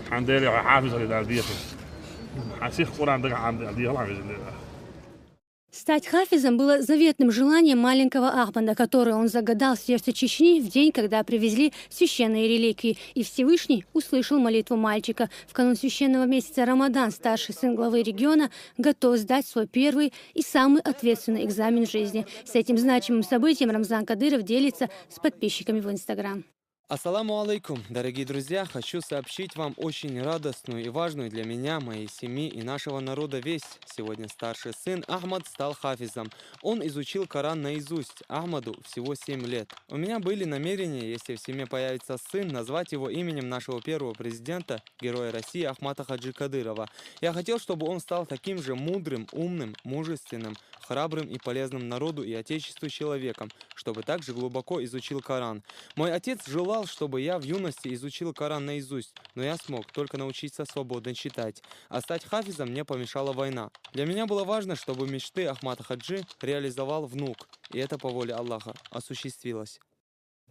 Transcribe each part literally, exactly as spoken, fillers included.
Хьан Дела, хьо хьафиз хилийта Дала дехар. Хьан сиха Къуръан дагахь Ӏамаде Дала дехар хьан везан Дела. Стать хафизом было заветным желанием маленького Ахмада, которое он загадал в сердце Чечни в день, когда привезли священные реликвии, и Всевышний услышал молитву мальчика. В канун священного месяца Рамадан старший сын главы региона готов сдать свой первый и самый ответственный экзамен в жизни. С этим значимым событием Рамзан Кадыров делится с подписчиками в Instagram. Ассаламу алейкум, дорогие друзья! Хочу сообщить вам очень радостную и важную для меня, моей семьи и нашего народа весть. Сегодня старший сын Ахмад стал хафизом. Он изучил Коран наизусть. Ахмаду всего семь лет. У меня были намерения, если в семье появится сын, назвать его именем нашего первого президента, героя России Ахмата Хаджи Кадырова. Я хотел, чтобы он стал таким же мудрым, умным, мужественным, храбрым и полезным народу и Отечеству человеком, чтобы также глубоко изучил Коран. Мой отец желал, чтобы я в юности изучил Коран наизусть, но я смог только научиться свободно читать. А стать хафизом мне помешала война. Для меня было важно, чтобы мечты Ахмата Хаджи реализовал внук, и это по воле Аллаха осуществилось.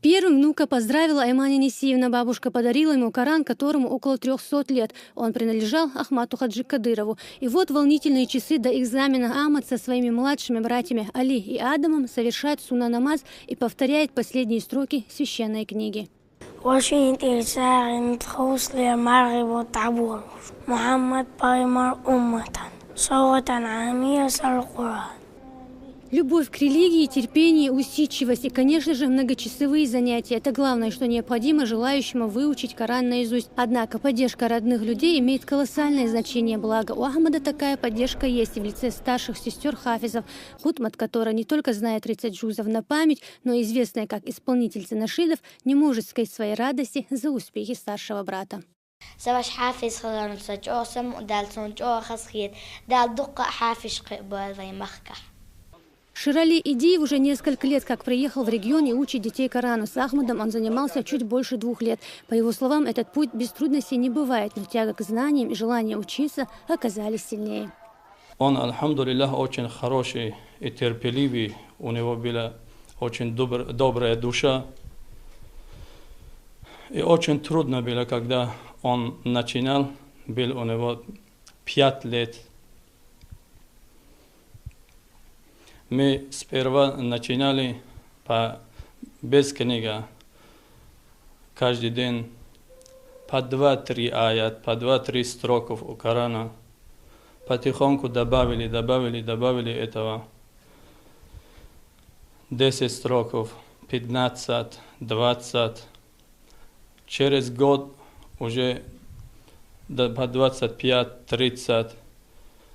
Первым внука поздравила Аймани Несиевна. Бабушка подарила ему Коран, которому около трёхсот лет. Он принадлежал Ахмату Хаджи Кадырову. И вот волнительные часы до экзамена Ахмад со своими младшими братьями Али и Адамом совершает сунна намаз и повторяет последние строки священной книги. Вошин тирсарин тхусле маргибу табур. Мухаммад пайгамбар умматан. Согъатан амия сал Къуран. Любовь к религии, терпение, усидчивость и, конечно же, многочасовые занятия. Это главное, что необходимо желающему выучить Коран наизусть. Однако поддержка родных людей имеет колоссальное значение. Благо, у Ахмада такая поддержка есть в лице старших сестёр хафизов. Хутмат, которая не только знает тридцать джузов на память, но и известная как исполнительница нашидов, не может скрыть своей радости за успехи старшего брата. Са ваша хьафиз хиларал со чӀоагӀа самукъадоал, сона чӀоагӀа хазахета, Дала дуккха а хьафизаш кхиабойла вай махкахь. Ширали Идиев уже несколько лет как приехал в регион и учит детей Корану. С Ахмадом он занимался чуть больше двух лет. По его словам, этот путь без трудностей не бывает, но тяга к знаниям и желание учиться оказались сильнее. Он, альхамдулиллах, очень хороший и терпеливый. У него была очень добр-, добрая душа. И очень трудно было, когда он начинал, был у него пять лет. Мы сперва начинали по, без книга. Каждый день по два-три аят, по два-три строков у Корана. Потихоньку добавили, добавили, добавили этого. Десять строков, пятнадцать, двадцать. Через год уже до, по двадцать пять, тридцать.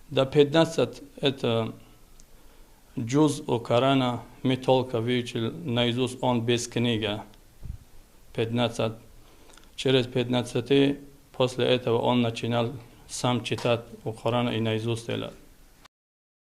До пятнадцать это джуз у Корана мы только выучили наизусть, он без книга. Пятнадцать. Через пятнадцать после этого он начинал сам читать у Корана и наизусть делать.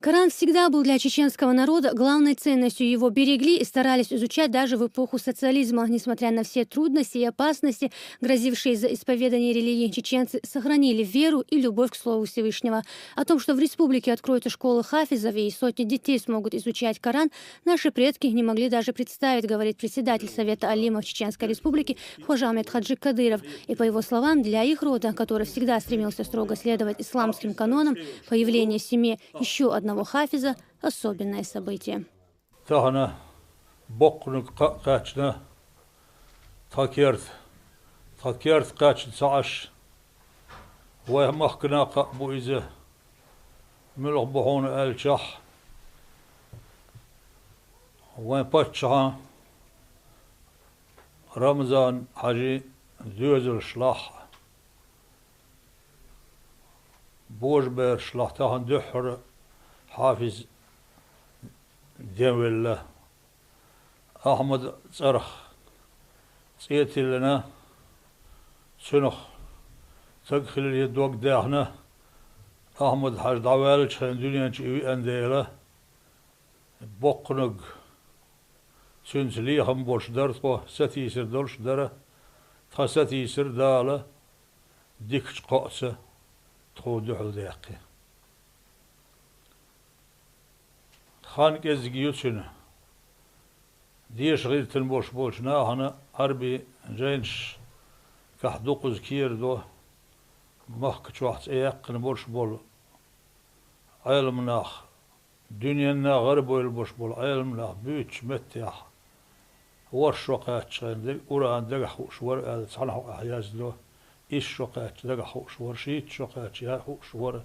Коран всегда был для чеченского народа главной ценностью. Его берегли и старались изучать даже в эпоху социализма. Несмотря на все трудности и опасности, грозившие из-за исповедания религии, чеченцы сохранили веру и любовь к слову Всевышнего. О том, что в республике откроются школы хафизов и сотни детей смогут изучать Коран, наши предки не могли даже представить, говорит председатель Совета алимов Чеченской Республики Хожа Ахмед Хаджи Кадыров. И по его словам, для их рода, который всегда стремился строго следовать исламским канонам, появление в семье ещё одного хафиза — особенное событие. Тахан боккханиг кхаъ кхаьчна тха керта, тха керта кхаьчна ца Ӏаш, вай махкана кхаъ бу иза. Муьлха бу хьуна аьлчахь, вайн паччахьан Рамзан-Хьажин доьзалшлахь, божабершлахь тахан дуьххьара хьафиз денвелла. Ахьмадан цӀарах цӀе тиллина, цуьнах стаг хиларе дог даьхна, Ахьмад-Хьажа дӀаваьллачу хенахь дуьнен чу и веана дела, боккханиг цуьнца лехам болуш дара тхо, сатийсар долуш дара, тхан сатийсар Дала дикачу кхоаца тхуна дуьхьал даьккхи. Хан кӀезиг ю цуьнан. Деша гӀиртина болуш болчу нахана Ӏарбийн жайнашкахь дукхаза кхера до, Махка чохь цӀе яьккхина болуш болу Ӏеламнах, дуьненна гӀарабевлла болуш болу Ӏеламнах буьйцучу меттехь, ворхӀ шо кхаьччахьана дерг Къуръан дагахь хууш вара аьлла, цхьана хьокъехь яздо, исс шо кхаьчча дагахь хууш вара, шийтта шо кхаьчча яа хууш вара,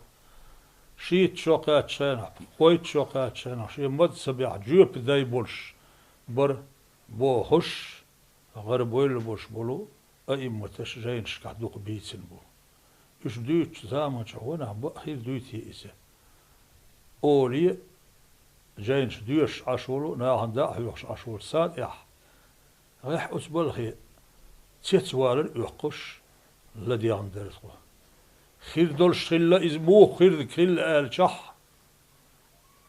шийтта шо кхаьччахьана, кхойтта шо кхаьччахьана, шен мазхабехь жоьпа дай болуш бара бохуш, гӀарабевлла болуш болу аимматаш жайнашкахь дукха бийцина бу. Уьш дуьйцучу заманчохь ванах бакъ хир дуй те иза? Олий, жайнаш доьшуш Ӏаш волу, нахана дӀа а хьоьхуш Ӏаш волу сан тӀехь, гӀехь оцу балхе цецвалар оьккхуш, ладегӀна дара тхо. Хир долуш хилла иза, муха хир хилла аьллачохь,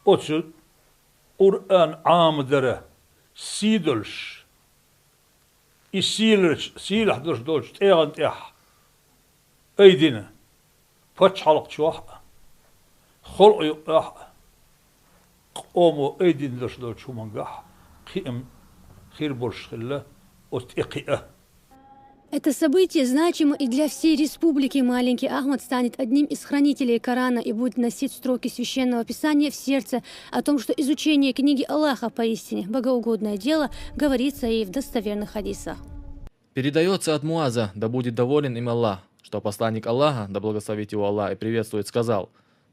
оцу Къуръан Ӏамадара сий долуш, и сийлачу, сийлахь долуш долчу тӀегӀан тӀехь айдина пачхьалкх чохь а, халкъ юкъахь а, къомо айдина долуш долчу хӀумангахь кхиам хир болуш хилла оцу тӀе кхиа. Это событие значимо и для всей республики. Маленький Ахмад станет одним из хранителей Корана и будет носить строки Священного Писания в сердце. О том, что изучение книги Аллаха поистине богоугодное дело, говорится и в достоверных хадисах. Передаётся от Муаза, да будет доволен им Аллах, что посланник Аллаха, да благословит его Аллах и приветствует, сказал: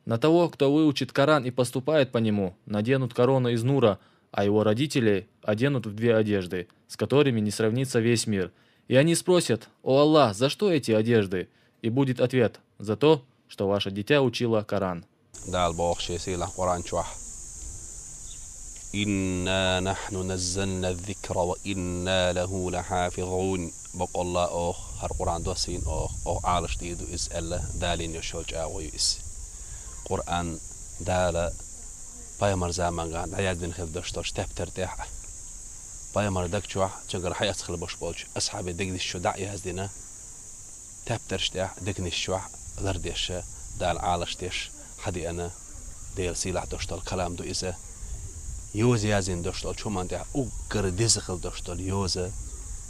«На того, кто выучит Коран и поступает по нему, наденут корону из нура, а его родителей оденут в две одежды, с которыми не сравнится весь мир». И они спросят: «О Аллах, за что эти одежды?» И будет ответ: «За то, что ваше дитя учило Коран». Дала боху шен сийлахь Къуръан чохь: «Инна нахьну наззална зикра ва инна лаху лахьафизун». Бакъалла оха хӀара Къуръан доссийна оха, оха Ӏалашдийр ду иза аьлла, Дала йина йолу чӀагӀо ю иза. Къуръан Дала пайхамар замангахь дӀаяздина хилла долуш долчу тептар тӀехь а, пайхамар даг чохь а, цуьнгара хьаэцна хилла болуш болчу асхьабийн дегнаш чу дӀа а яздина, тептарш тӀехь а, дегнаш чохь а лардеш, Дала Ӏалашдеш хьадеана, Делан сийлахь долуш долу калам ду иза. Йоза яздина долуш долчу хӀуманна тӀехь уггар деза хилла долуш долу йоза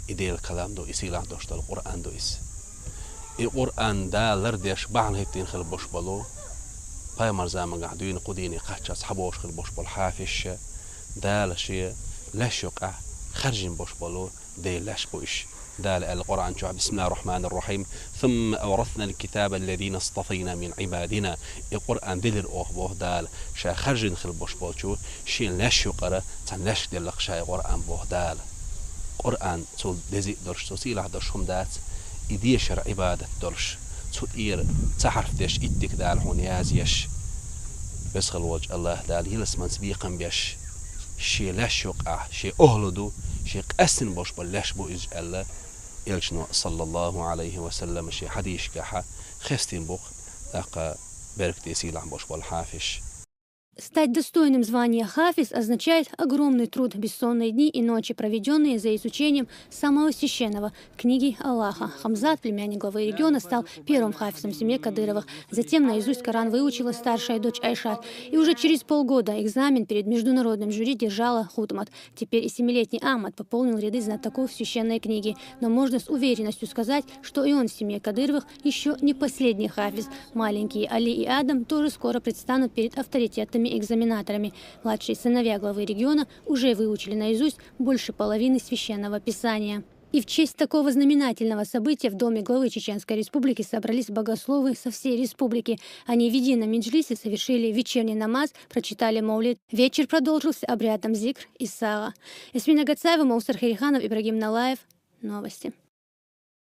и Делан калам ду, и сийлахь долуш долу Къуръан ду иза. И Къуръан Дала лардеш бахьана хӀиттийна хилла болуш болу, пайхамар замангахь дуьйна кху дийне кхаччалц схьабогӀуш хилла болуш болу хьафизша, Дала шен леш юкъахь хаьржина болуш болу Делан леш бу уьш. Дала аьлла Къуръан чохь: «Бисмиллахир-рахманир-рахим. Сумма авраснал китаба аллазина стафайна мин ибадина». И Къуръан делира оха, боху Дала, ша хаьржина хилла болуш болчу шен леш юкъара цхьана лешка делла-кх ша и Къуръан, боху Дала. Къуръан цул деза а долуш, цул сийлахь долуш хӀума дац, и дешар Ӏибадат долуш, цу тӀера цхьа хьарф деш иттиг Дала хьуна язъеш. Веза хилла волчу Аллах Дала ялсаманица бекхам беш, шен леш юкъахь, шен охӀла ду, шен къаьстина болуш болу леш бу иза аьлла, Элчано, саллаллаху Ӏалайхи ва саллам, шен хьадисашкахь хестийна бу-кх, тӀаккха беркате сийлахь болуш болу хьафизш. Стать достойным звания хафиз означает огромный труд, бессонные дни и ночи, проведённые за изучением самого священного, книги Аллаха. Хамзат, племянник главы региона, стал первым хафизом в семье Кадыровых. Затем наизусть Коран выучила старшая дочь Айшат. И уже через полгода экзамен перед международным жюри держала Хутмат. Теперь и семилетний Ахмад пополнил ряды знатоков священной книги. Но можно с уверенностью сказать, что и он в семье Кадыровых ещё не последний хафиз. Маленькие Али и Адам тоже скоро предстанут перед авторитетными экзаменаторами. Младшие сыновья главы региона уже выучили наизусть больше половины священного писания. И в честь такого знаменательного события в Доме главы Чеченской Республики собрались богословы со всей республики. Они в едином меджлисе совершили вечерний намаз, прочитали маулид. Вечер продолжился обрядом зикр и сага. Эсмина Гацаева, Маусар Хериханов, Ибрагим Налаев. Новости.